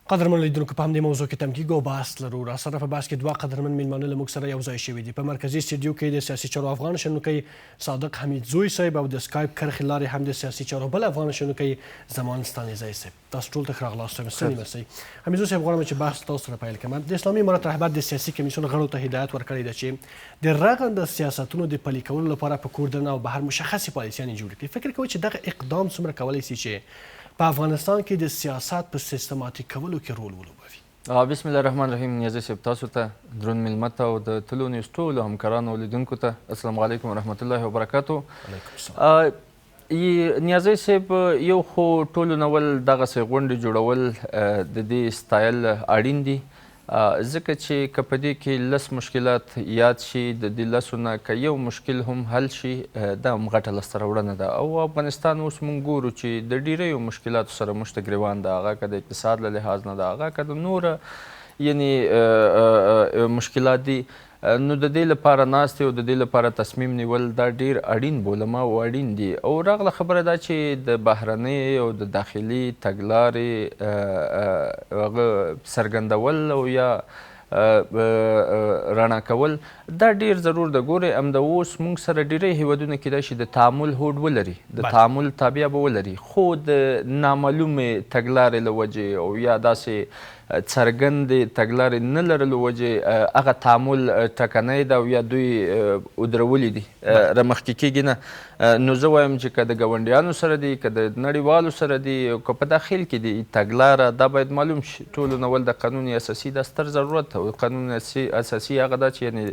قدرمن لیدونکو، په همدې موضوع کې تم کیږو او بحث لرو. راسره په بحث کې دوه قدرمن میلمانه له موږ سره یو ځای شوي دي. په مرکزي سټډیو کې د سیاسي چارو افغان شنونکی صادق حمیدزوی صاحب او د سکایپ کرښې لارې هم د سیاسي چارو بل افغان شنونکی زمان ستانیزی صاحب. تاسو ټول ته ښه راغلاست وایم. ستړي مه شئ. حمیدزوی صاحب، غواړم چې بحث تاسو سره پیل کړم. د اسلامي امارت رهبر د سیاسي کمیسیون غړو ته هدایت ورکړی دی چې د رغنده سیاستونو د پلي کولو لپاره په کور دننه او بهر مشخصې پالیسیانې جوړې کړي. فکر کوئ چې دغه اقدام څومره کولی شي چې په افغانستان کې د سیاست په سیستماتیک کولو کې رول ولوبوي؟ بسم الله الرحمن الرحیم. نیازی صاحب، تاسو ته، درون میلمه ته او د طلوع نیوز ټولو همکارانو او لیدونکو ته السلام علیکم ورحمت الله وبرکاتو. علیکم السلام. نیازی صاحب، یو خو ټولو نول دغسې غونډې جوړول د دې ستایل اړین دي، ځکه چې که په دې کې لس مشکلات یاد شي، د دې لسو نه که یو مشکل هم حل شي، دا هم غټه لاسته راوړنه ده. او افغانستان اوس مونږ ګورو چې د ډیریو مشکلاتو سره موږ ته ګریوان ده، هغه که د اقتصاد له لحاظ نه ده، هغه که د نوره یعنی مشکلات دي. نو د دې لپاره ناستې او د دې لپاره تصمیم نیول دا ډیر اړین بولم او اړین دي. او راغله خبره دا چې د بهرنۍ او د داخلي تګلارې هغه څرګندول او یا رڼا کول دا ډیر ضرور ده. ګورئ، همدا اوس موږ سره ډیری هیوادونه کیدای شي د تعامل هوډ ولري، د تعامل تابیا به ولري، خو د نامعلومې تګلارې له وجې او یا داسې څرګندې تګلارې نه لرلو وجې هغه تعامل ټکنی ده او یا دوی ودرولي دي، رامخکې کېږي نه. نو زه وایم چې که د ګاونډیانو سره دي، که د نړیوالو سره دي، که په داخل کې دي تګلاره، دا باید معلوم شي. ټولو نول د قانون اساسي دا ستر ضرورت او قانون اساسي هغه ده چې یعنی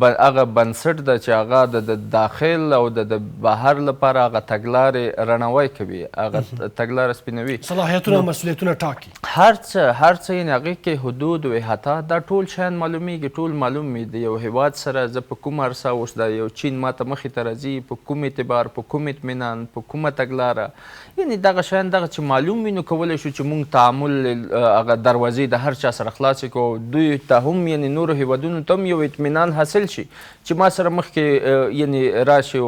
هغه بنسټ ده چې هغه د داخل او د بهر لپاره هغه تګلارې رڼاوی کوي، هغه تګلاره سپینوي، صلاحیتونه او مسؤلیتونه ټاکي، هر څه یعنی هغې کې حدود او احاطه دا ټول شیان معلومیږي، ټول معلوم وي. د یو هیواد سره زه په کوم عرصه اوس دا یو چین ماته مخې ته راځي، په کوم اعتبار، په کوم اطمینان، په کومه تګلاره، یعنی دغه شیان دغه چې معلوم وي، نو کولی شو چې مونږ تعامل هغه دروازې د هر چا سره خلاصې کړو، دوی ته هم یعنی نورو هیوادونو ته هم یو اطمینان حاصل شي چې ما سره مخکې یعنی راشي.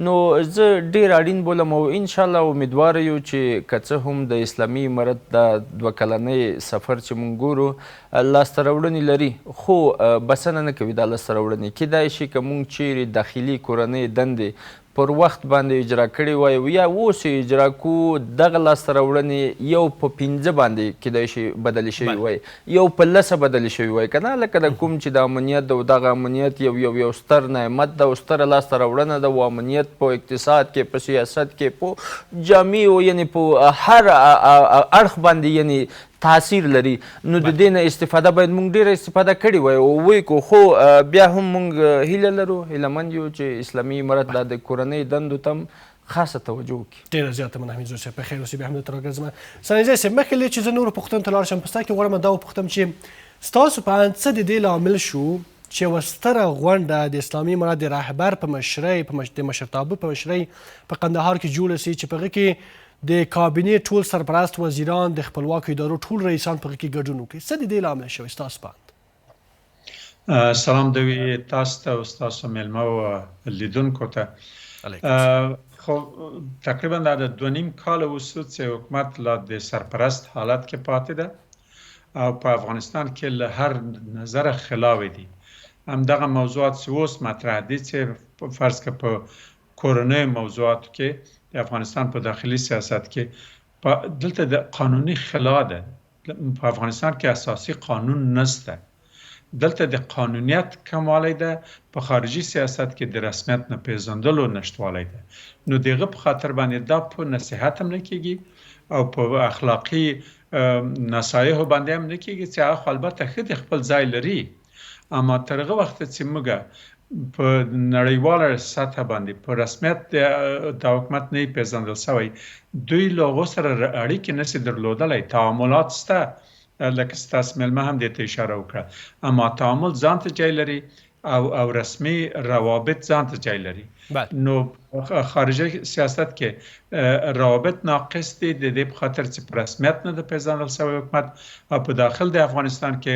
نو زه ډیر اړین بولم او انشاءالله امیدوار یو چې که څه هم د اسلامي امارت دا دوه کلنۍ سفر چې مونږ ګورو لاسته راوړنې لري، خو بسنه نه کوي دا لاسته راوړنې. کیدای شي که مونږ چیرې داخلي کورنۍ دندې پر وخت باندې اجرا کړې وای او یا اوس یې اجرا کو، دغه لاسته راوړنې یو په 5 باندې کیدای شي بدلې شوي وای، یو په 10 بدلې شوي وای، که نه لکه د کوم چې د امنیت د دغه امنیت یو یو یو ستر نعمت ده او ستره لاسته راوړنه ده، او امنیت په اقتصاد کې، په سیاست کې، په جامع او یعنی په هر اړخ باندې یعنی تاثیر لري. نو د دې نه استفاده باید مونږ ډېره استفاده کړې وای او ویې کو، خو بیا هم مونږ هیله لرو، هیله مند یو چې اسلامي امارت دا د کورنۍ دندو ته هم خاصه توجه وکړي. ډېره زیاته مننه حمیدزوی صاحب، په خیر اوسئ. بیا هم درته راګرځم. ستانکزی صاحب، مخکې له دې چې زه نورو پوښتنو ته لاړ شم، په ستا کې غواړم دا وپوښتم چې ستاسو په اند څه د دې لامل شو چې یوه ستره غونډه د اسلامي امارت د رهبر په مشرۍ، د مشرتابه په مشرۍ په قندهار کې جوړه سي چې په هغه کې د کابینې ټول سرپرست وزیران، د خپلواکو ادارو ټول رئیسان په هغه کې ګډون وکړي؟ څه د دې لامل شوی ستاسو په اند؟ سلام دوی تاسو ته او ستاسو مېلمه او لیدونکو ته. خو تقریبا دا د 2.5 کاله وسو چې حکومت لا د سرپرست حالت کې پاتې ده او په افغانستان کې له هر نظره خلاوې دي. همدغه موضوعات چې اوس مطرح دي، چې فرض که په کورنیو موضوعاتو کې د افغانستان په داخلي سیاست کې دلته د قانوني خلا ده. په افغانستان کې اساسي قانون نشته، دلته د قانونیت کموالی ده، په خارجي سیاست کې د رسمیت نه پېژندلو نشتوالی ده. نو د هغه په خاطر باندې دا په نصیحت هم نه کېږي او په اخلاقي نصایحو باندې هم نه کېږي، چې هغه خو البته ښه د خپل ځای لري، اما تر هغه وخته چې موږ په نړیواله سطح باندې په رسمیت د حکومت نه پېژندل شوی، دوی له هغو سره اړیکې نشي درلودلی. تعاملات شته، لکه ستاسو مېلمه هم دې ته اشاره وکړه، اما تعامل ځان ته ځای لري او رسمي روابط ځان ته ځای لري. نو خارجي سیاست کې روابط ناقص دي، د دې په خاطر چې په رسمیت نه ده پېژندل شوی حکومت، او په داخل د افغانستان کې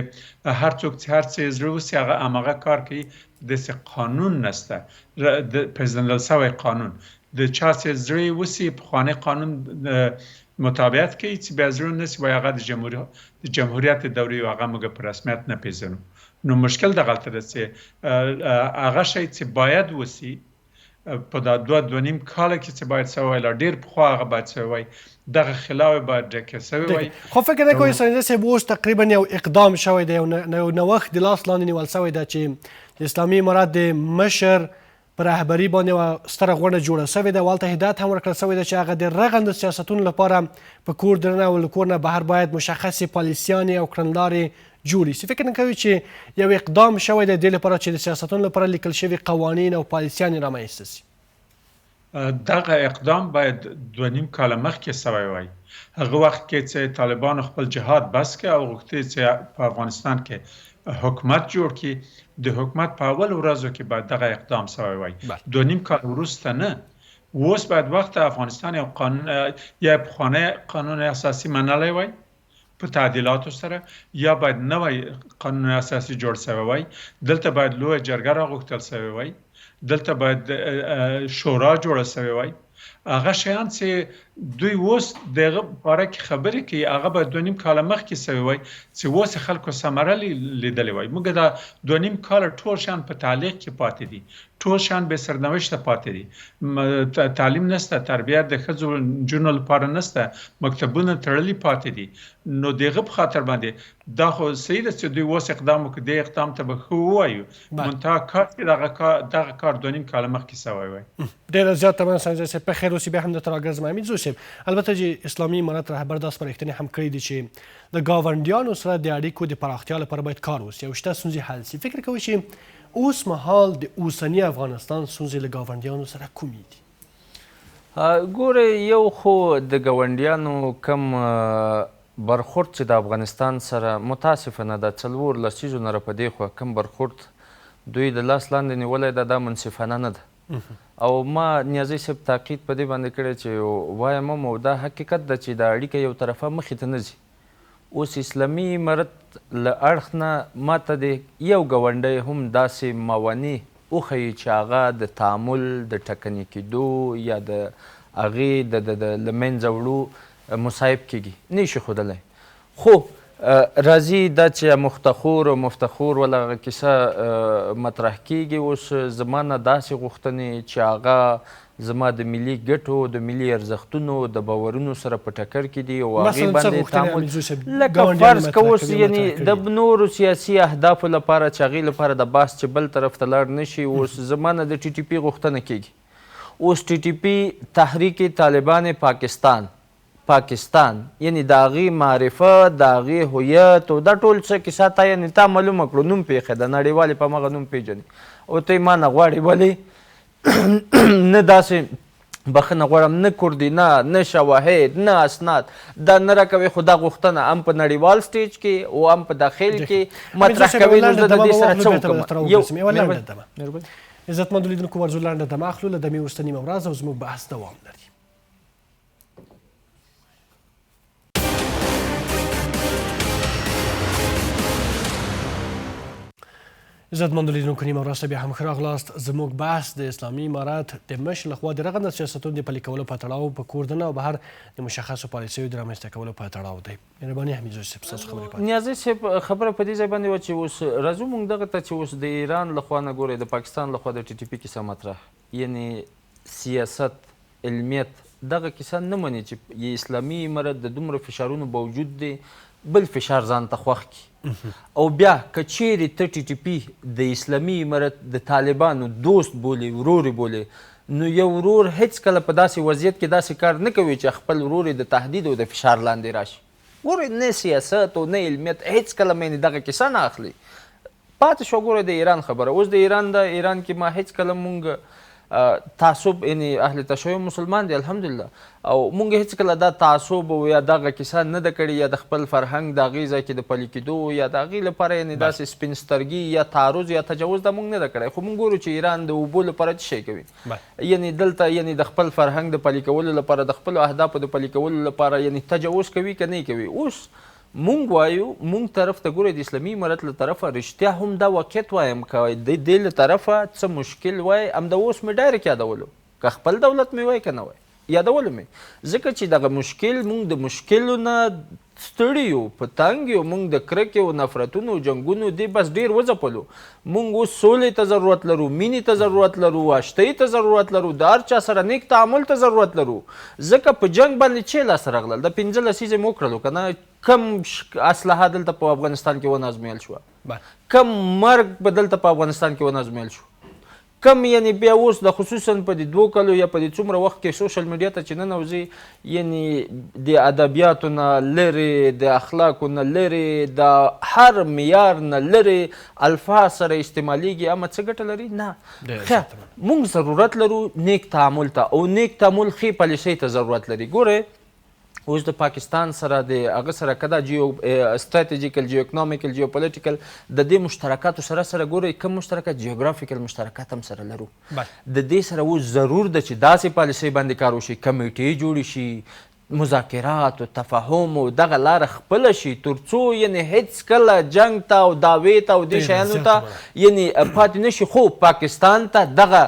هر څوک چې هر څه یې زړه وسي هغه هماغه کار کوي. داسې قانون نشته، د پېژندل شوی قانون د چا چې زړه یې وسي، پخوانی قانون متابعت کوي چې بیا زړه نه سي وایي هغه د جمهوریت دورې او هغه موږ په رسمیت نه پیژنو. نو مشکل دغلته ده چې هغه شی چې باید وسی په دا 2-2.5 کاله کې چې باید سوی وای، لا ډېر پخوا هغه باید سوی وای، دغه خلاوې باید ډکې سوې وای. خو فکر نه کوئ سنجه صاحب اوس تقریبا یو اقدام شوی دی، یو نوښت د لاس لاندې نیول شوی دی چې د اسلامي امارت د مشر په رهبري باندې یوه ستره غونډه جوړه شوې ده او هلته هدایت هم ورکړل شوی دی چې هغه د رغندو سیاستونو لپاره په کور دننه او له کور نه بهر باید مشخصې پالیسیانې او کړنلارې جوړې شي. فکر نه کوي چې یو اقدام شوی دی دې لپاره چې د سیاستونو لپاره لیکل شوي قوانین او پالیسیانې رامنځته شي؟ دغه اقدام باید 2.5 کاله مخکې شوی وای. هغه وخت کې چې طالبانو خپل جهاد بس کړ او غوښتل چې په افغانستان کې حکومت جوړ کړي، د حکومت په اول ورځو کې باید دغه اقدام شوی وای، 2.5 کال وروسته نه. اوس باید وخت افغانستان یو قانون یا پخوانی قانون اساسي منلی وای په تعدیلاتو سره، یا باید نوی قانون اساسي جوړ شوی وای، دلته باید لویه جرګه راغوښتل شوې وای، دلته باید شورا جوړه شوې وای. هغه شیان چې دوی اوس د هغه باره کې خبرې کوي هغه باید 2.5 کاله مخکې شوی وای چې اوس خلکو ثمره لیدلې وای. موږ دا 2.5 کاله ټول شیان په تعلیق کې پاتې دي، ټول شیان بې سرنوشته پاتې دي، تعلیم نشته، تربیه د ښځو نجونو لپاره نشته، مکتبونه تړلي پاتې دي. نو د هغه په خاطر باندې دا خو صحیح ده چې دوی اوس اقدام وکړي، دې اقدام ته به ښه ووایو، منتها کاش چې دغه کار 2.5 کاله مخکې شوی وای. ډېره زیاته مننه سنجه صاحب، په خیر اوسې. بیا هم درته راګرځم. امین زوی صاحب، البته چې اسلامي امارت رهبر دا سپارښتنې هم کړې دي چې د ګاونډیانو سره د اړیکو د پراختیا لپاره باید کار وشي او شته ستونزې حل شي. فکر کوئ چې اوس مهال د اوسني افغانستان ستونزې له ګاونډیانو سره کومې دي؟ ګورئ، یو خو د ګاونډیانو کم برخورد چې د افغانستان سره متاسفانه د 4 لسیزو نه را په دې خوا کم برخورد دوی د لاس لاندې نیولی ده، دا منصفانه نه ده. او ما نیازی صاحب تاکید په دې باندې کړی چې وایم هم، او دا حقیقت ده چې دا اړیکه یو طرفه مخې ته نه ځي. اوس اسلامي امارت له اړخ نه ماته د یو ګاونډی هم داسې موانع وښیي چې هغه د تعامل د ټکني کېدو یا د هغې د له منځه وړو مصاحب کېږي، نه شي ښودلی. خو راځي دا چې مفتخور او مفتخور ولا هغه کیسه مطرح کېږي. اوس زما نه داسې غوښتنې چې هغه زما د ملي ګټو، د ملي ارزښتونو، د باورونو سره په ټکر کې دي او هغې باندې تعامل، لکه فرض که اوس یعنې د نورو سیاسي اهدافو لپاره چې هغې لپاره د بحث چې بل طرف ته لاړ نه شي. اوس زما نه د ټي ټي پي غوښتنه کېږي. اوس ټي ټي پي تحریک طالبان پاکستان یعنی د هغې معرفه، د هغې هویت او دا ټول څه کیسه تا یعنې تا معلومه کړو، نوم پېښه ده، نړیوالې په هماغه نوم پېژني او ته یې ما نه غواړې، ولې نه داسې بخښنه غواړم، نه کوردینه، نه شواهد، نه اسناد، دا نه راکوي. خو دا غوښتنه هم په نړیوال سټیج کې او هم په داخل کې مطرح کوي. نو زه د دې سره څه وکړم؟ یو مهرباني. عزتمندو لیدونکو، ورځو لنډه دمه اخلو، له دمې وروسته نیمه ورځ او زموږ بحث دوام لري. عزتمندو لیدونکو، نیمه ورځ ته بیا هم ښه راغلاست. زموږ بحث د اسلامي امارت د مشر لخوا د رغنده سیاستونو د پلي کولو په تړاو په کور دننه او بهر د مشخصو پالیسیو د رامنځته کولو په تړاو دی. مهرباني حمیدزوی صاحب، ستاسو خبرې پاتې. نیازی صاحب، خبره په دې ځای باندې وه چې اوس راځو موږ دغه ته چې اوس د ایران لخوا نه ګورئ، د پاکستان لخوا د ټي ټي پي کیسه مطرح، یعنې سیاست، علمیت دغه کیسه نه مني چې اسلامي امارت د دومره فشارونو باوجود دی بل فشار ځان ته خوښ کړي. او بیا که چیرې ته ټي ټي پي د اسلامي امارت د طالبانو دوست بولې، ورور یې بولې، نو یو ورور هیڅکله په داسې وضعیت کې داسې کار نه کوي چې خپل ورور یې د تهدید او د فشار لاندې راشي. ګورئ، نه سیاست او نه علمیت هیڅکله مې دغه کیسه نه اخلي. پاتې شوه ګورئ د ایران خبره. اوس د ایران ده، ایران کې ما هیڅکله مونږ تعصب، یعنی اهل تشیع مسلمان دی الحمدلله، او مونږ هیڅکله دا تعصب او یا دغه کیسه نه ده کړې، یا د خپل فرهنګ د هغې ځای کې د پلي کېدو یا د هغې لپاره یعنې داسې سپین سترګي یا تعرض یا تجاوز دا مونږ نه ده کړی. خو مونږ ګورو چې ایران د اوبو لپاره څه شی کوي، یعنې دلته یعنې د خپل فرهنګ د پلي کولو لپاره، د خپلو اهدافو د پلي کولو لپاره یعنې تجاوز کوي که نه کوي. اوس مونږ وایو، مونږ طرف ته ګورئ د اسلامي امارت له طرفه رښتیا هم دا واقعیت وایم، که د دې له طرفه څه مشکل وای، همدا اوس مې ډایرک یادولو، که خپل دولت مې وای که نه وای. یادولو مې، ځکه چې دغه مشکل مونږ د مشکلو نه ستړي یو، په تنګ یو، مونږ د کرکې او نفرتونو او جنګونو دې بس ډېر وځپلو. مونږ اوس سولې ته ضرورت لرو، مینې ته ضرورت لرو، آشتۍ ته ضرورت لرو، د هر چا سره نیک تعامل ته ضرورت لرو. ځکه په جنګ باندې چې لاسته راغلل، دا 15 لسیزې مو وکړلو که نه، کم اسلحه دلته په افغانستان کې ونازمیل شوه، کم مرګ به دلته په افغانستان کې ونازمیل شو، کم یعنی بیا اوس د خصوصا په دې 2 کلو یا په دې څومره وخت کې سوشل میډیا ته چې ننوځي، یعنی د ادبیاتو نه لرې، د اخلاقو نه لرې، د هر معیار نه لرې الفاظ سره استعمالیږي، اما څه ګټه لري؟ نه. ښه، موږ ضرورت لرو نیک تعامل ته، او نیک تعامل ښې پالیسۍ ته ضرورت لري. ګورئ اوس د پاکستان سره د هغه سره که دا جیو ستراتیژیکل، جیو اکنامیکل، جیو پولیټیکل د دې مشترکاتو سره سره ګورئ کوم مشترکات، جیوګرافیکل مشترکات هم سره لرو. د دې سره اوس ضرور ده چې داسې پالیسۍ باندې کار وشي، کمیټې جوړې شي، مذاکرات او تفاهم او دغه لاره خپله شي، تر څو یعنی هیڅکله جنگ ته او دعوې ته او دې شیانو ته یعنی پاتې نه شي. خو پاکستان ته دغه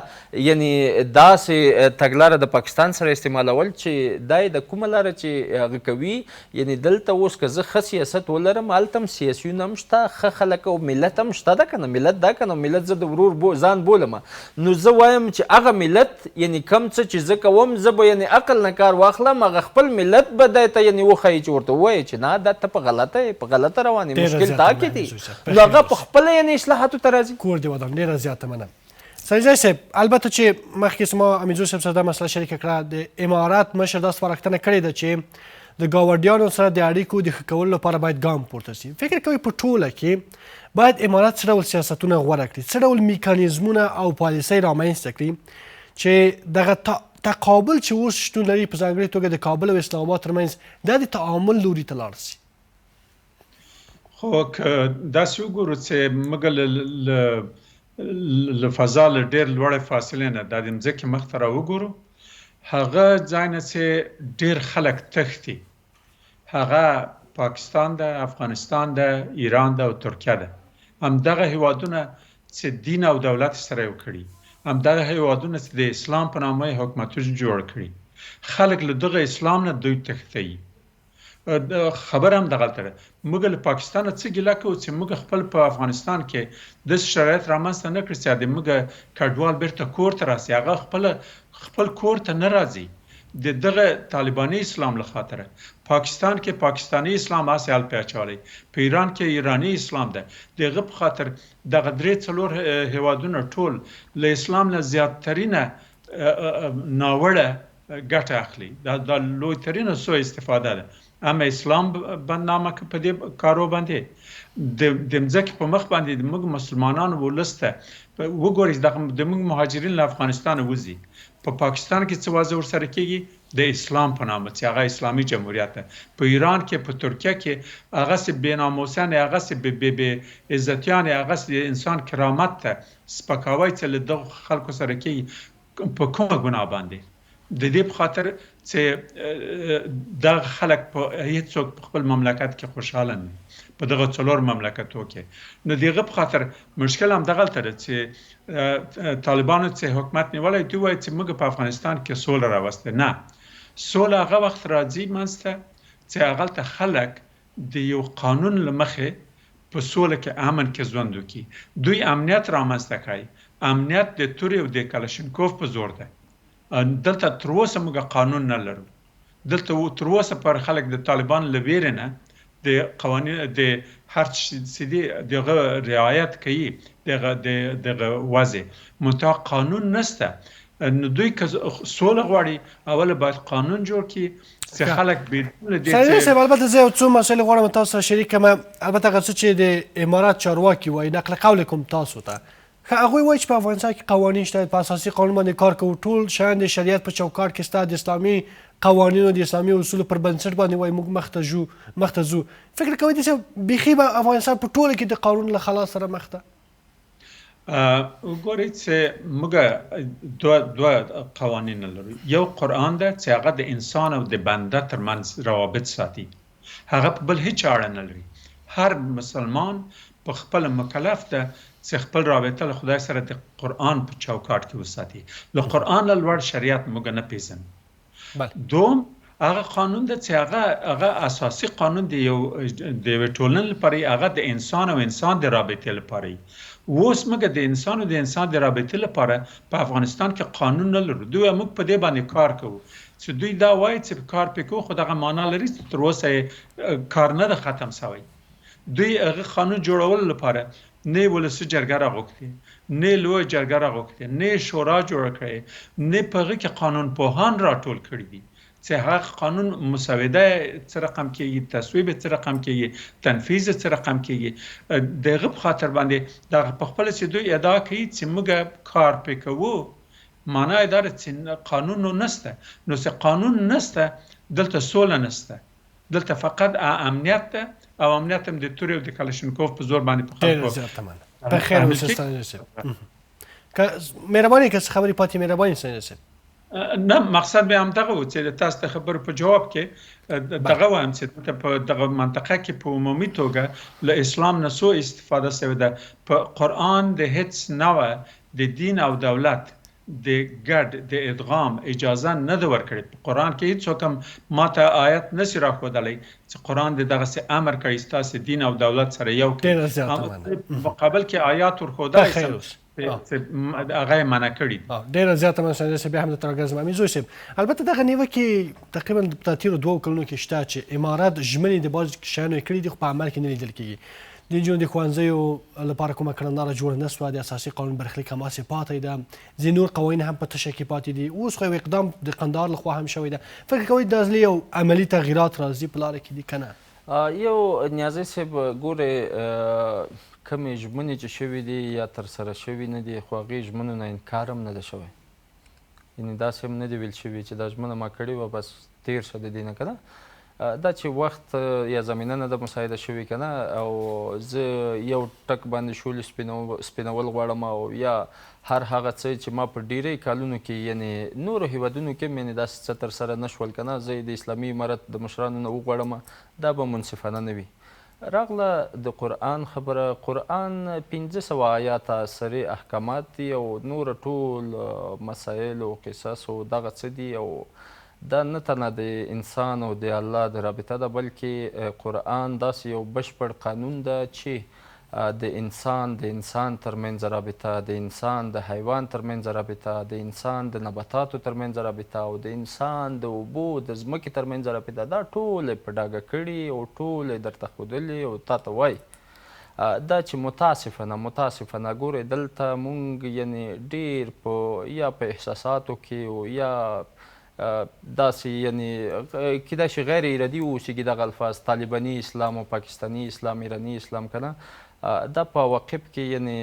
یعنی داسې تګلاره د پاکستان سره استعمالول چې دا یې د کومه لاره چې هغه کوي، یعنی دلته اوس که زه ښه سیاست ولرم، هلته هم سیاسیون هم شته، ښه خلک او ملت هم شته ده که نه، ملت ده که نه، ملت زه د ورور ځان بولم. نو زه وایم چې هغه ملت یعنی کم څه چې زه کوم، زه به یعنی عقل نه کار واخلم، هغه خپل ملت به دی ته یعنی وښایي چې ورته ووایي چې نه، دا ته په غلطه یې، په غلطه روان یې، مشکل تا کې دی. نو هغه په خپله یعنی اصلاحاتو ته راځي. کور دې ودان، ډېره زیاته مننه. سریزی صاحب، البته چې مخکې زما امیرزو صاحب سره دا مسله شریکه کړه، د امارات مشر دا سپارښتنه کړې ده چې د ګاونډیانو سره د اړیکو د ښه کولو لپاره باید ګام پورته شي. فکر کوئ په ټوله کې باید امارات څه ډول سیاستونه غوره کړي، څه ډول میکانیزمونه او پالیسۍ رامنځته کړي چې دغه تقابل چې اوس شتون لري په ځانګړې توګه د کابل او اسلام آباد ترمنځ، دا د تعامل لوري ته لاړ شي؟ خو که داسې وګورو چې موږ له فضا له ډېر لوړې فاصلې نه دا د مځکې مخ ته را وګورو، هغه ځای نه چې ډېر خلک تښتي هغه پاکستان ده، افغانستان ده، ایران ده او ترکیه ده. همدغه هیوادونه چې دین او دولت سره یو کړي، همدغه هیوادونه چې د اسلام په نامه یې حکومتونه جوړ کړي، خلک له دغه اسلام نه دوی تښتوي. خبره هم دغلته ده. موږ له پاکستانه څه ګیله کوو چې موږ خپل په افغانستان کې داسې شرایط رامنځته نه کړي چې د موږ کډوال بیرته کور ته راسي، هغه خپل کور ته نه راځي د دغه طالباني اسلام له خاطره. پاکستان کې پاکستاني اسلام هسې هلته اچولی، په ایران کې ایراني اسلام ده. د هغه په خاطر دغه 3-4 هیوادونه ټول له اسلام نه زیاترینه ناوړه ګټه اخلي. دا لوی ترینه سوء استفاده ده. اما اسلام بدنامه که په دې کارو باندې د مځکې په مخ باندې د موږ مسلمانانو ولس ته وګورئ، دغه د موږ مهاجرین له افغانستانه وځي، په پاکستان کې څه وضع ورسره کېږي د اسلام په نامه چې هغه اسلامي جمهوریت ده، په ایران کې، په ترکیه کې هغسې بې ناموسیانې، هغسې بې عزتیانې، هغسې د انسان کرامت ته سپکاوی چې له دغو خلکو سره کېږي په کومه ګناه باندې؟ د دې په خاطر چې دغه خلک په هیڅوک په خپل مملکت کې خوشحاله نه وي، په دغه 4 مملکتو کې. نو د هغه په خاطر مشکل هم دغلته ده چې طالبانو چې حکومت نیولی، دوی وایي چې موږ په افغانستان کې سوله راوستې. نه، سوله هغه وخت راځي منځته چې هغلته خلک د یو قانون له مخې په سوله کې امن کې ژوند وکړي. دوی امنیت رامنځته کړي. امنیت د تورې او د کلشینکوف په زور دی. دلته تر اوسه موږ قانون نه لرو. دلته تر اوسه پر خلک د طالبان له ویرې نه د قوانین د هر څه دي دغه رعایت کوي، دغه وضع منتها قانون نشته. نو دوی که سوله غواړي اوله باید قانون جوړ کړي چې خلک بدون له دې سید صاحب، البته زه یو څو مسایل غواړم تاسو سره شریک کړم. البته هغه څه چې د امارات چارواکي وایي، نقل قول کوم تاسو ته، ښه هغوی وایي چې په افغانستان کې قوانین شته، په اساسي قانون باندې کار کوو، ټول شیان د شریعت په چوکاټ کې شته، د اسلامي قوانینو د اسلامي اصولو پر بنسټ باندې وایي موږ مخته ځو. فکر کوئ داسې بیخي به افغانستان په ټوله کې د قانون له خلا سره مخ ده؟ وګورئ چې موږ دوه قوانین لرو. یو قرآن ده چې هغه د انسان او د بنده ترمنځ روابط ساتي، هغه په بل هیڅ اړه نه لري. هر مسلمان په خپل مکلف ده چې خپل رابطه له خدای سره د قرآن په چوکاټ کې وساتي. له قرآن له لوړ شریعت موږ نه پېژنو. دوم هغه قانون ده چې هغه هغه اساسي قانون دی یو د یوې ټولنې لپاره هغه د انسان او انسان د رابطې لپاره اوس موږ د انسان او د انسان د رابطې لپاره په افغانستان کې قانون نه لرو. دوی موږ په دې باندې کار کوو چې دوی دا وایي چې کار پې کوو، خو دغه معنا لري چې تر اوسه کار نه ده ختم شوی. دوی هغه قانون جوړولو لپاره نه ولسي جرګه راغوښتې، نه لویه جرګه راغوښتې، نه شورا جوړه کړې، نه په هغه کې قانون پوهان راټول کړي دي چې هغه قانون مسوده څه رقم کېږي، تصویب څه رقم کېږي، تنفیذ څه رقم کېږي. د هغه په خاطر باندې دغه په خپله چې دوی ادعا کوي چې موږ کار پې کوو، معنا یې دا ده چې قانون نو نشته. نو چې قانون نشته دلته سوله نشته، دلته فقط امنیت ده او امنیت هم د تورې او د کلشنکوف په زور باندې په خلکو. ډېره زیاته مننه، په خیر اوسئ ستانکزی صاحب. که مهرباني که څه خبرې پاتې، مهرباني ستانکزی صاحب. نه، مقصد مې همدغه و چې د تاسو د خبرو په جواب کې دغه وایم چې دلته په دغه منطقه کې په عمومي توګه له اسلام نه څو استفاده شوې ده. په قرآن د هیڅ نوع د دین او دولت د ګډ د ادغام اجازه نه ده ورکړې. په قرآن کې هیڅوک هم ماته آیت نشي راښودلی چې قرآن د دغسې امر کړی چې تاسې دین او دولت سره یو کړئ. ډېره زیاته مننه. مقابل کې آیات ورښودلی شم چې هغه یې منع کړي دي. ډېره زیاته مننه سنجر صاحب، بیا هم درته راګرځم. امین زوی صاحب، البته دغه نیوکې تقریبا په تېرو 2 کلونو کې شته چې امارت ژمنې د بعض شیانو یې کړي دي خو په عمل کې نه لیدل کېږي. د نجونو د ښوونځیو لپاره کومه کړنلاره جوړه نه شوه، د اساسي قانون برخلیک هماسې پاتې ده، ځینې نور قوانین هم په تشه کې پاتې دي. اوس خو یو اقدام د قندهار لخوا هم شوی ده. فکر کوئ دا ځلې یو عملي تغییرات راځي په لاره کې دي که نه؟ یو نیازی صاحب ګورې، کومې ژمنې چې شوې دي یا ترسره شوې نه دي، خو هغې ژمنو نه انکار هم نه ده شوی. یعنې داسې هم نه دي ویل شوي چې دا ژمنه ما کړې وه بس تېر شه د دې نه که نه. دا چې وخت یا زمینه نه ده مساعده شوې که نه، او زه یو ټک باندې شولې سپینول غواړم، او یا هر هغه څه چې ما په ډېری کالونو کې یعنې نورو هیوادونو کې هم یعنې داسې څه ترسره نه شول که نه، زه یې د اسلامي امارت د مشرانو نه وغواړم، دا به منصفانه نه وي. راغله د قرآن خبره، قرآن 500 آیاته سرې احکامات دي او نور ټول مسایل او قصص او دغه څه دي، او دا نه تنها د انسان او د الله د رابطه ده، بلکې قرآن داسې یو بشپړ قانون ده چې د انسان د انسان ترمنځ رابطه، د انسان د حیوان ترمنځ رابطه، د انسان د نباتاتو ترمنځ رابطه او د انسان د اوبو د ځمکې ترمنځ رابطه، دا ټول یې په ډاګه کړي او ټول یې درته ښودلي او تا ته وایي. دا چې متاسفانه ګورئ دلته مونږ یعنې ډېر په یا په احساساتو کې او یا داسې یعنې کیدای شي غیر ارادي واوسېږي دغه الفاظ، طالباني اسلام او پاکستاني اسلام، ایراني اسلام که نه، دا په عواقب کې یعنې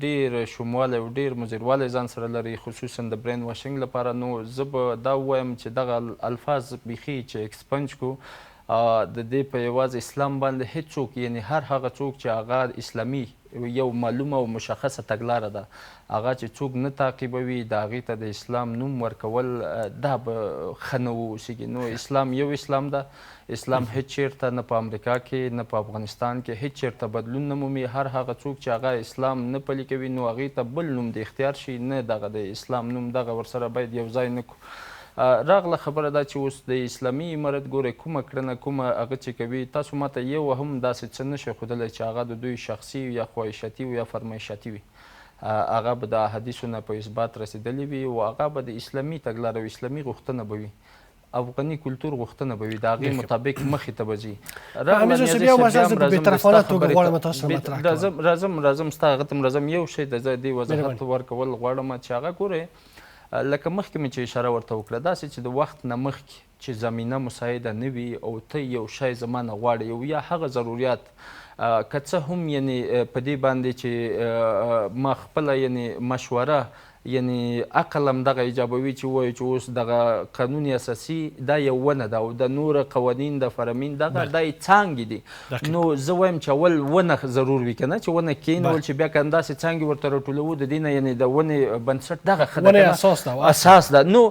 ډېر شوموالی او ډېر مضروالی ځان سره لري، خصوصا د برین واشینګ لپاره. نو زه به دا ووایم چې دغه الفاظ بیخي چې اکسپنج کو، د دې په یوازې اسلام باندې هیڅوک یعنې هر هغه څوک چې هغه اسلامي یو معلومه او مشخصه تګلاره ده، هغه چې څوک نه تعقیبوي د هغې ته د اسلام نوم ورکول دا به ښه نه واوسېږي. نو اسلام یو اسلام ده، اسلام هیڅ چیرته نه په امریکا کې نه په افغانستان کې هیڅ چیرته بدلون نه مومي. هر هغه څوک چې هغه اسلام نه پلي کوي نو هغې ته بل نوم د اختیار شي، نه دغه د اسلام نوم دغه ورسره باید یو ځای نه کړو. راغله خبره دا چې اوس د اسلامي امارت ګورئ کومه کړنه کومه هغه چې کوي، تاسو ماته یو هم داسې څه نه شئ ښودلی چې هغه د دوی شخصي یا خواهشاتي یا فرمایشاتي وي، هغه به د احادیثو نه په اثبات رسېدلې وي او هغه به د اسلامي تګلاره او اسلامي غوښتنه به وي، افغاني کلتور غوښتنه به وي، د هغې مطابق مخې ته به ځي. راځم راځم ستا هغه ته راځم. یو شی د دې وضاحت ورکول غواړم چې هغه ګورئ لکه مخکې مې چې اشاره ورته وکړه، داسې چې د وخت نه مخکې چې زمینه مساعده نه وي او ته یو شی زما نه غواړې او یا هغه ضروریات که څه هم یعنې په دې باندې چې ما خپله یعنې مشوره یعنې عقل هم دغه ایجابوي چې ووایو چې اوس دغه قانون اساسي دا یو ونه ده او د نور قوانین د فرامین دغه دا یې څانګې دي. نو زه وایم چې اول ونه ضرور وي که نه، چې ونه کېنول چې بیا که همداسې څانګې ورته راټولوو د دې نه یعنې د ونې بنسټ دغه ښه ده، اساس ده. نو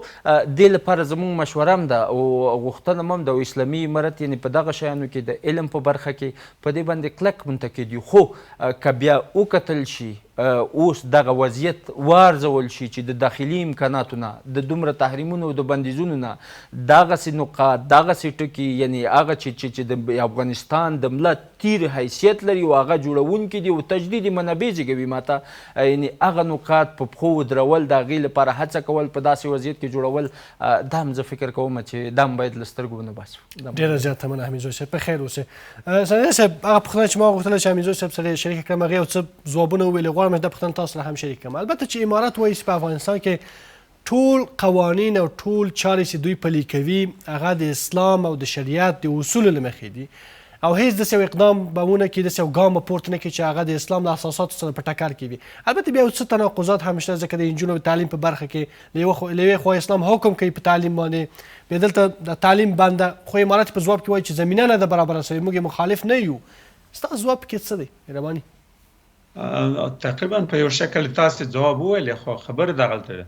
دې لپاره زموږ مشوره هم ده او غوښتنه هم ده او اسلامي امارت یعنې په دغه شیانو کې د علم په برخه کې په دې باندې کلک منتقد یو. خو که بیا وکتل شي اوس دغه وضعیت وارزول شي چې د داخلي امکاناتو نه، د دومره تحریمونو او د بندیزونو نه دغسې نقاط، دغسې ټکي، یعنی هغه چې د افغانستان د ملت تیر حیثیت لري او هغه جوړونکي دي او تجدید منابع زیږوي، ماته یعنی هغه نقاط په پښو ودرول، د هغې لپاره هڅه کول، په داسې وضعیت کې جوړول، دا هم زه فکر کوم چې دا هم باید له سترګو ونه باسو. ډېره زیاته مننه حمیدزوی صاحب، په خیر اوسې. سنیه صاحب، هغه پوښتنه چې ما غوښتله چې حمیدزوی صاحب سره شریکه کړم، هغې یو څه ځوابونه وویلې، غواړم چې دا پوښتنه تاسو سره هم شریک کړم. البته چې امارت وایي چې په افغانستان کې ټول قوانین او ټول چارې چې دوی پلي کوي هغه د اسلام او د شریعت د اصولو له مخې دي او هیڅ داسې یو اقدام به ونه کړي، داسې یو ګام به پورته نه کړي چې هغه د اسلام له اساساتو سره په ټکر کې وي. البته بیا یو څه تناقضات هم شته، ځکه د نجونو تعلیم په برخه کې له یوې خوا اسلام حکم کوي په تعلیم باندې، بیا دلته د تعلیم بنده، خو امارت په ځواب کې وایي چې زمینه نه ده برابره شوې، موږ یې مخالف نه یو. ستاسو ځواب پکې څه دی؟ مهرباني. تقریبا په یو شکل تاسو ځواب وویلې، خو خبره دغلته ده.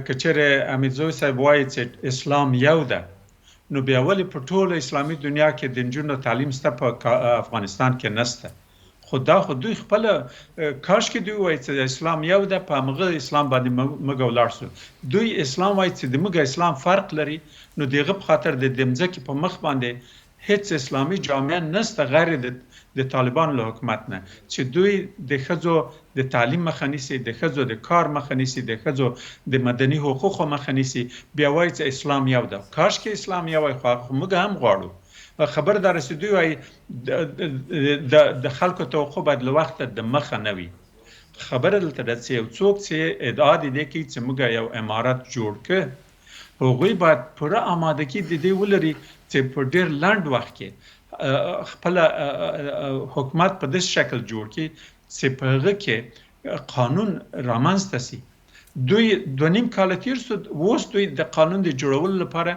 که چېرې حمیدزوی صاحب وایي چې اسلام یو ده، نو بیا ولې په ټوله اسلامي دنیا کې د نجونو تعلیم شته، په افغانستان کې نشته؟ خو دا خو دوی خپله کاش کې دوی وایي چې اسلام یو ده، په همغه اسلام باندې موږ ولاړ شو. دوی اسلام وایي چې د موږ اسلام فرق لري، نو د هغه په خاطر د ځمکې په مخ باندې هیڅ اسلامي جامعه نشته غیر د طالبانو له حکومت نه، چې دوی د ښځو د تعلیم مخه نیسي، د ښځو د کار مخه نیسي، د ښځو د مدني حقوقو مخه نیسي، بیا وایي چې اسلام یو ده. کاش کې اسلام یو وای، خو موږ هم غواړو. خبر دا رسې دوی وایي د خلکو توقع باید له وخته د مخه نه وي. خبره دلته ده چې یو څوک چې ادعا د دې کوي چې موږ یو امارت جوړ کړو، هغوی باید پوره آمادګي د دې ولري چې په ډېر لنډ وخت کې خپل حکومت په داسې شکل جوړ کړي چې په هغه کې قانون رامنځته سي. دوی 2.5 کاله تېر سو، اوس دوی د قانون د جوړولو لپاره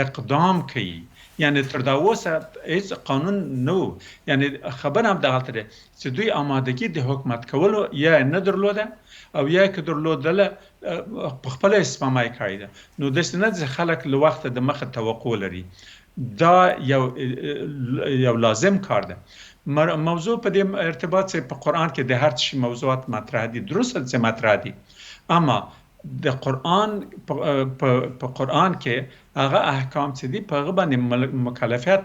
اقدام کوي، یعنی تر دا اوسه هیڅ قانون نه و. یعنی خبره هم دغلته ده چې دوی آمادګي د حکومت کولو یا نه درلوده او یا که درلودله په خپله سپما یې کړې ده. نو داسې نه ده چې خلک له وخته د مخه توقع لري، دا یو لازم کار ده. موضوع په دې ارتباط چې په قرآن کې د هر څه موضوعات مطرح دي، درست چې مطرح دي، اما د قرآن په قرآن کې هغه احکام چې دي په هغه باندې مکلفیت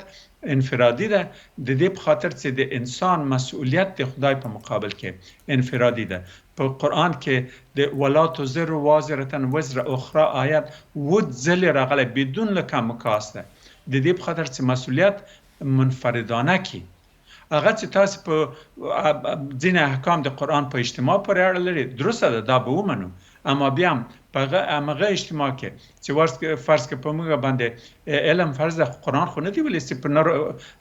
انفرادي ده، د دې په خاطر چې د انسان مسؤلیت د خدای په مقابل کې انفرادي ده. په قرآن کې د ولا تزر وازرة وزر اخرى آیت 7 ځلې راغلی بدون له کم کاسته، د دې په خاطر چې مسؤلیت منفردانه کی. هغه چې تاسو په ځینې احکام د قرآن په اجتماع پورې اړه لري، درسته ده، دا به ومنو، اما بیا هم په همغه اجتماع کې چې فرض که په موږ باندې علم فرض ده، قرآن خو نه دی ویلي چې په نر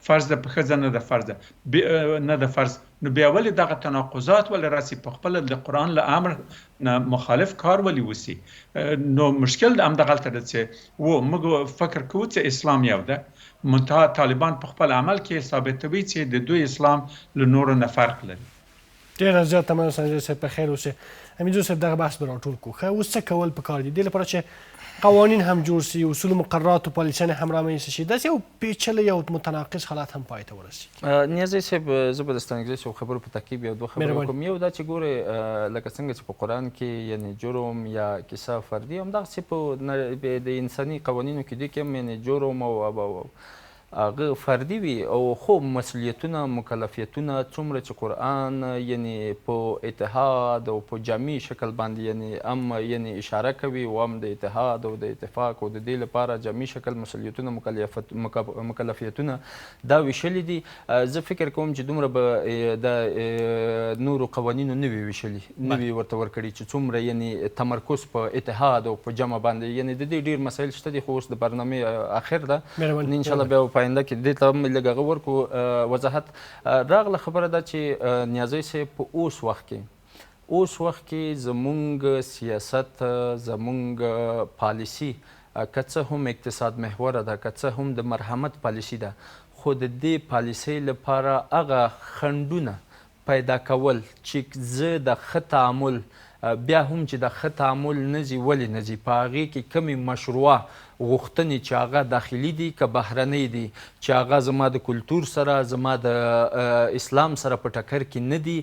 فرض ده، په ښځه نه ده فرض ده، نه ده فرض، نو بیا ولې دغه تناقضات ولې راسي؟ په خپله د قرآن له امر نه مخالف کار ولې وسي؟ نو مشکل هم دغلته ده چې و موږ فکر کوو چې اسلام یو ده، منتها طالبان په خپل عمل کې ثابتوي چې د دوی اسلام له نورو نه فرق لري. ډېره زیاته مننه سنجي صاحب، په خیر اوسې. حمیدزوی صاحب، دغه بحث به راټول کړو. ښه، اوس څه کول پکار دي دې لپاره چې قوانین هم جوړ سي، اصول مقررات او پالیسیانې هم رامنځته شي، داسې یو پیچلی او متناقض حالت هم پای ته ورسیږي؟ نیازی صاحب، زه به د ستانکزي صاحب خبرو په تعقیب یو دوه خبرې وکړم. یو دا چې ګورې، لکه څنګه چې په قرآن کې یعنی جرم یا کیسه فردي، همدغسې په د انساني قوانینو کې دوی کې هم یعنی جرم او هغه فردي وي، او خو مسؤلیتونه مکلفیتونه څومره چې قرآن یعنی په اتحاد او په جامع شکل باندې یعنی هم یعنی اشاره کوي او هم د اتحاد او د اتفاق او د دې لپاره جامع شکل مسؤلیتونه مکلفیتونه دا ویشلي دي. زه فکر کوم چې دومره به د نورو قوانینو نه وي ویشلي، نه وي ورته ورکړي چې څومره یعنی تمرکز په اتحاد او په جمع باندې، یعنی د دې ډېر مسایل شته دي، خو اوس د برنامې اخر ده، ان شاءالله بیا په آینده کې دې ته هم لږ هغه ورکړو، وضاحت. راغله خبره ده چې نیازی صاحب په اوس وخت کې زمونږ سیاست، زمونږ پالیسي که څه هم اقتصاد محوره ده، که څه هم د مرحمت پالیسي ده، خو د دې پالیسۍ لپاره هغه خنډونه پیدا کول چې زه د ښه تعامل بیا هم چې د ښه تعامل نه ځي، ولې نه ځي؟ په هغې کې کومې مشروعه غوښتنې چې هغه داخلي دي که بهرنۍ دي، چې هغه زما د کلتور سره، زما د اسلام سره په ټکر کې نه دي،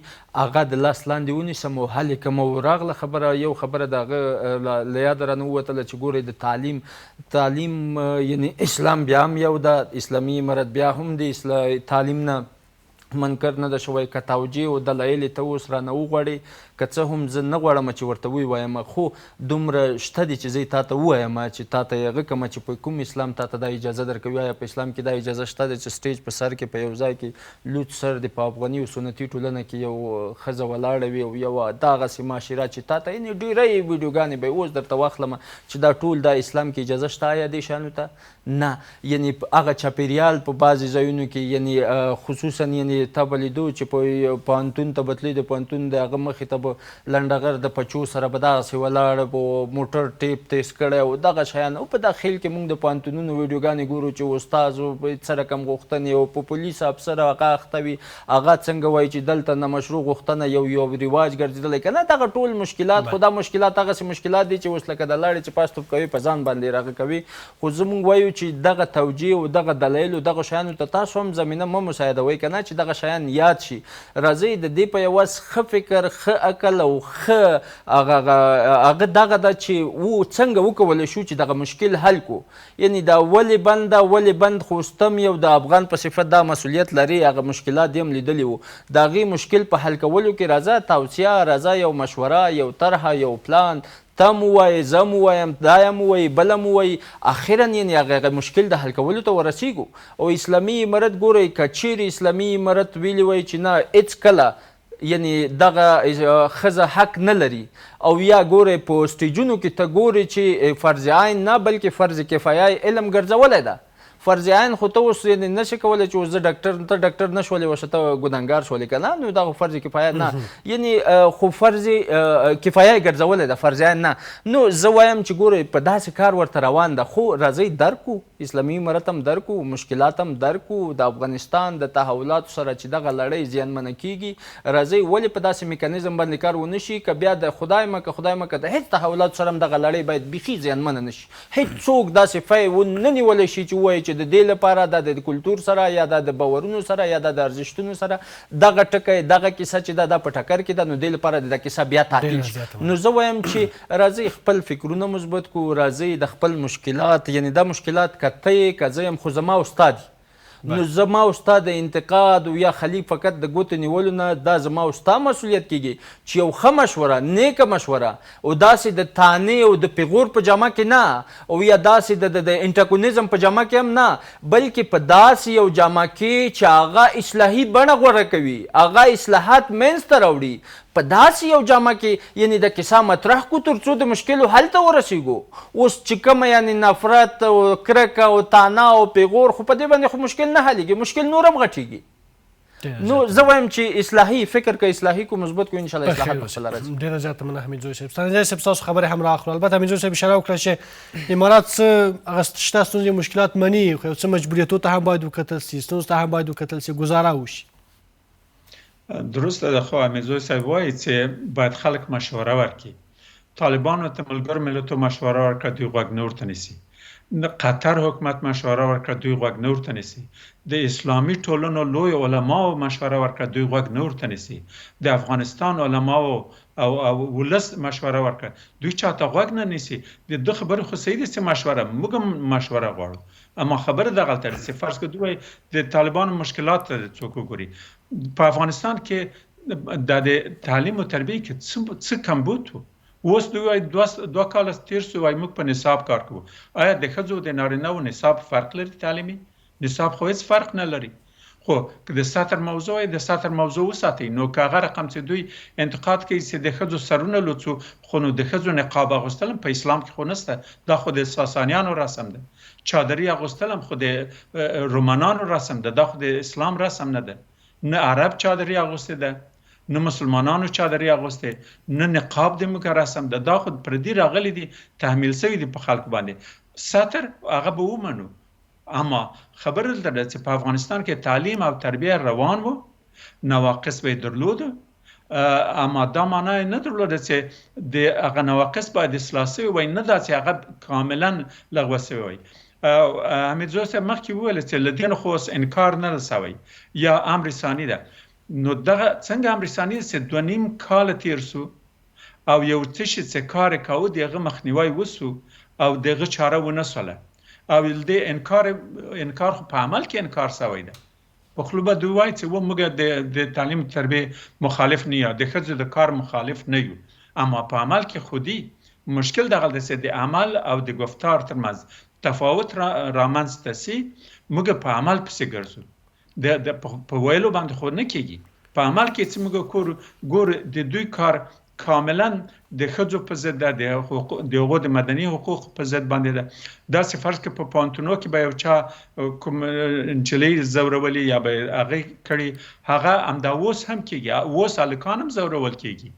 هغه د لاس لاندې ونیسم او حل یې کړم. او راغله خبره، یو خبره د هغه له یاده رانه ووتله چې ګورئ د تعلیم، تعلیم یعنی اسلام بیا هم یو ده، اسلامي امارت بیا هم د تعلیم نه منکر نه ده شوی. که توجیه او دلایل یې ته اوس رانه وغواړې، که څه هم زه نه غواړم چې ورته ووایم، خو دومره شته دي چې زه یې تاته ووایم چې تاته یې هغه کړم چې په کوم اسلام تاته دا اجازه درکوي. آیا په اسلام کې دا اجازه شته ده چې سټیج په سر کې په یو ځای کې لوڅ سر دې په افغاني او سنتي ټولنه کې یو ښځه ولاړه وي او یوه دغسې معاشره چې تاته یعنې ډېری ویډیوګانې به یې اوس درته واخلم چې دا ټول دا اسلام کې اجازه شته آیا دې شیانو ته؟ نه. یعنې هغه چاپېریال په بعضې ځایونو کې یعنې خصوصا یعنې تا به لیدو چې په پوهنتون ته به تلې، د پوهنتون د هغه مخې ته به لنډغر د پچو سره به دغسې ولاړ، په موټر ټیپ تیز کړی او دغه شیان. او په داخل کې موږ د پوهنتونونو ویډیوګانې ګورو چې استاد څه رقم غوښتنې او په پولیس افسر هغه اخته وي، هغه څنګه وایي چې دلته نامشروع غوښتنه یو یو رواج ګرځېدلی که نه. دغه ټول مشکلات، خو دا مشکلات هغسې مشکلات دي چې اوس لکه د لاړې چې پاس توپ کوي په ځان باندې راغه کوي. خو زه موږ وایو چې دغه توجیه او دغه دلایل او دغه شیانو ته تاسو هم زمینه مه مساعدوئ که نه چې دغه شیان یاد شي. راځئ د دې په عوض ښه فکر، ښه عقل او ښه هغه دغه ده چې څنګه وکولی شو چې دغه مشکل حل کړو. یعنې دا ولې بند ده، ولې بند خو ستم یو د افغان په صفت دا مسؤلیت لري، هغه مشکلات دې هم لیدلي وو. د هغې مشکل په حل کولو کې راځه توصیه، راځه یو مشوره، یو طرحه، یو پلان، ته هم ووایې، زه هم ووایم، دا هم ووایي، بل هم ووایي، اخرا یعنې هغه مشکل د حل کولو ته ورسیږو. او اسلامي امارت ګورئ، که چیرې اسلامي امارت ویلي وای چې نه هېڅکله یعنې دغه ښځه حق نه لري، او یا ګورئ په سټیجونو کې ته ګورې چې فرض عین نه بلکې فرض کفایه علم ګرځولی ده. فرض عین خو ته اوس یعنې نشې کولی چې اوس زه ډاکټر، ته ډاکټر نه شولې اوس ته ګناهګار شولې که نه، نو دا خو فرض کفایه نه، یعنې خو فرض کفایه یې ګرځولی ده، فرض عین نه. نو زه وایم چې ګورئ په داسې کار ورته روان ده، خو راځئ درک کړو، اسلامي امارت هم درک کړو، مشکلات هم درک کړو، د افغانستان د تحولاتو سره چې دغه لړۍ زیانمنه کیږي، راځئ ولې په داسې میکانیزم باندې کار ونه شي که بیا د خدای مه که خدای مه که د هېڅ تحولاتو سره هم دغه لړۍ باید بیخي زیانمنه نه شي. هېڅوک داسې فی ونه نیولی شي چې ووایي چې د دې لپاره دا د کلتور سره یا دا د باورونو سره یا دا د ارزښتونو سره دغه ټکی دغه کیسه چې دا په ټکر کې ده، نو دې لپاره دا کیسه بیا تعطیل شي. نو زه وایم چې راځئ خپل فکرونه مثبت کړو، راځئ د خپل مشکلات، یعنې دا مشکلات که ته یې که زه یم خو زما او ستا دي، نو زما او ستا د انتقاد او یا خلیف فقط د ګوتو نیولو نه دا زما او ستا مسؤلیت کیږي چې یو ښه مشوره، نیکه مشوره او داسې د تانې او د پیغور په جامه کې نه، او یا داسې د انټاکونیزم په جامه کې هم نه، بلکې په داسې یو جامه کې چې هغه اصلاحي بڼه غوره کوي، هغه اصلاحات منځته راوړي، په داسې یو جامه کې یعنې د کیسه مطرح کړو تر څو د مشکلو حل ته ورسیږو. اوس چې کومه یعنې نفرت او کرکه او تانه او پیغور، خو په دې باندې خو مشکل نه حلیږي، مشکل نور هم غټیږي. نو زه وایم چې اصلاحي فکر که اصلاحي کو مثبت کو، انشاءالله اصلاحات به خپله راځي. ډېره زیاته مننه حمیدزوی صاحب. ستانکزی صاحب ستاسو خبرې هم راخلو. البته حمیدزوی صاحب اشاره وکړه چې امارات څه هغه شته ستونزې مشکلات مني، خو یو څه مجبوریتو ته هم باید وکتل سي، ستونزو ته هم باید وکتل سي، ګزاره وشي. درسته ده، خو حمیدزوی صاحب وایي چې باید خلک مشوره ورکړي. طالبانو ته ملګرو ملتو مشوره ورکړه، دوی غوږ نه ورته نیسي. قطر حکومت مشوره ورکړه، دوی غوږ نه ورته نیسي. د اسلامي ټولنو لوی علماو مشوره ورکړه، دوی غوږ نه ورته نیسي. د افغانستان علماو او ولس مشوره ورکړه، دوی چاته غوږ نه نیسي. د ده خبرې خو صحیح دي چې مشوره، موږ هم مشوره غواړو، اما خبره دغلته ده چې فرض کړه دوی وایي د طالبانو مشکلات ته څوک وګوري. په افغانستان کې د تعلیم او تربیې کې څه کمبود و؟ اوس دوی وایي دوه کاله تېر سو، وایي موږ په نصاب کار کوو. آیا د ښځو د نارینه و نصاب فرق لري؟ تعلیمي نصاب خو هېڅ فرق نه لري. خو که د ستر موضوع وي، د ستر موضوع وساتئ. نو که هغه رقم چې دوی انتقاد کوي چې د ښځو سرونه لوڅو، خو نو د ښځو نقاب اغوستل هم په اسلام کې خو نشته، دا خو د ساسانیانو رسم ده. چادري اغوستل هم خو د رومانانو رسم ده، دا خو د اسلام رسم نه ده. نه عرب چادري اغوستې ده، نه مسلمانانو چادري اغوستې، نه نقاب د موږ رسم ده. دا خو پردي راغلي دي، تحمیل سوي دي په خلکو باندې. ستر هغه به ومنو، اما خبره دلته ده چې په افغانستان کې تعلیم او تربیه روان وو، نواقص به یې درلود، اما دا معنا یې نه درلوده چې د هغه نواقص باید اصلاح سوي وای، نه دا چې هغه کاملا لغوه سوي وای. حمیدزو صاحب مخکې وویل چې له دې نه خو اوس انکار نه ده سوی یا امر ثاني ده. نو دغه څنګه امر ثاني ده چې 2.5 کاله تیر سو او یو څه شي چې کار یې کاوه د هغه مخنیوی وسو او د هغه چاره ونه سوله او له دې انکار خو په عمل کې انکار سوی ده. په خوله به دوی وایي چې و موږ د تعلیم تربیې مخالف نه یو، د ښځو د کار مخالف نه یو، اما په عمل کې خودي مشکل دغه دی چې د عمل او د ګفتار ترمنځ تفاوت رامنځ ته سي، موږ په عمل پسې ګرځو، د په ویلو باندې خو نه کیږي. په عمل کې چې موږ ګورو د دوی کار کاملا د ښځو په ضد ده، د هغو د مدني حقوقو په ضد باندې ده. داسې فرض که په پوهنتونو کې به یو چا کوم نجلۍ ځورولې یا به هغه کړي، هغه همدا اوس هم کیږي، اوس هلکان هم ځورول کیږي،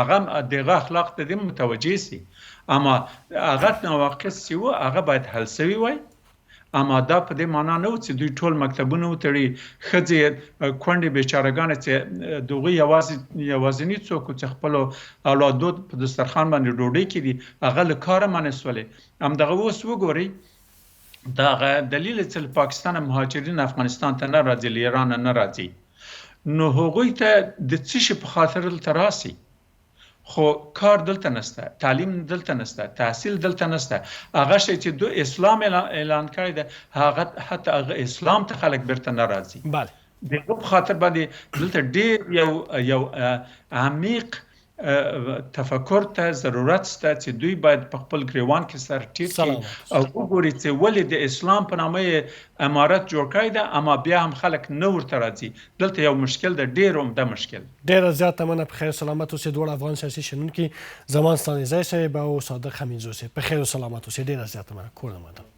هغه د هغه اخلاق ته دې متوجه سي، اما هغه نواقص چې وو هغه باید حل سوي وای. اما دا په دې معنا نه و چې دوی ټول مکتبونه وتړي، ښځې کونډې بیچارهګانې چې د هغوی یوازیني څوک و چې خپلو اولادو په دسترخوان باندې ډوډۍ کېدي، هغه له کاره منع سولې. همدغه اوس وګورئ، دا هغه دلیل چې له پاکستانه مهاجرین افغانستان ته نه راځي، له ایرانه نه راځي، نو هغوی ته د څه شي په خاطر دلته راسي؟ خو کار دلته نشته، تعلیم دلته نشته، تحصیل دلته نشته. هغه شی چې دوی اسلام اعلان کړی دی، هغه حتی هغه اسلام ته خلک بیرته نه راځي. بله. د هغه په خاطر باندې دلته ډیر یو عمیق تفکر ته ضرورت شته چې دوی باید په خپل ګریوان کې سر ټیټ کړي او وګوري چې ولې د اسلام په نامه یې امارت جوړ کړی ده، اما بیا هم خلک نه ورته راځي. دلته یو مشکل ده، ډیر عمده مشکل. ډیره زیاته مننه، په خیر سلامت اوسې. دواړه افغان سیاسي شنونکي زمان ستانکزی صاحب او صادق حمیدزو صاحب، په خیر سلامت اوسې. ډیره زیاته مننه، کور مو ودان.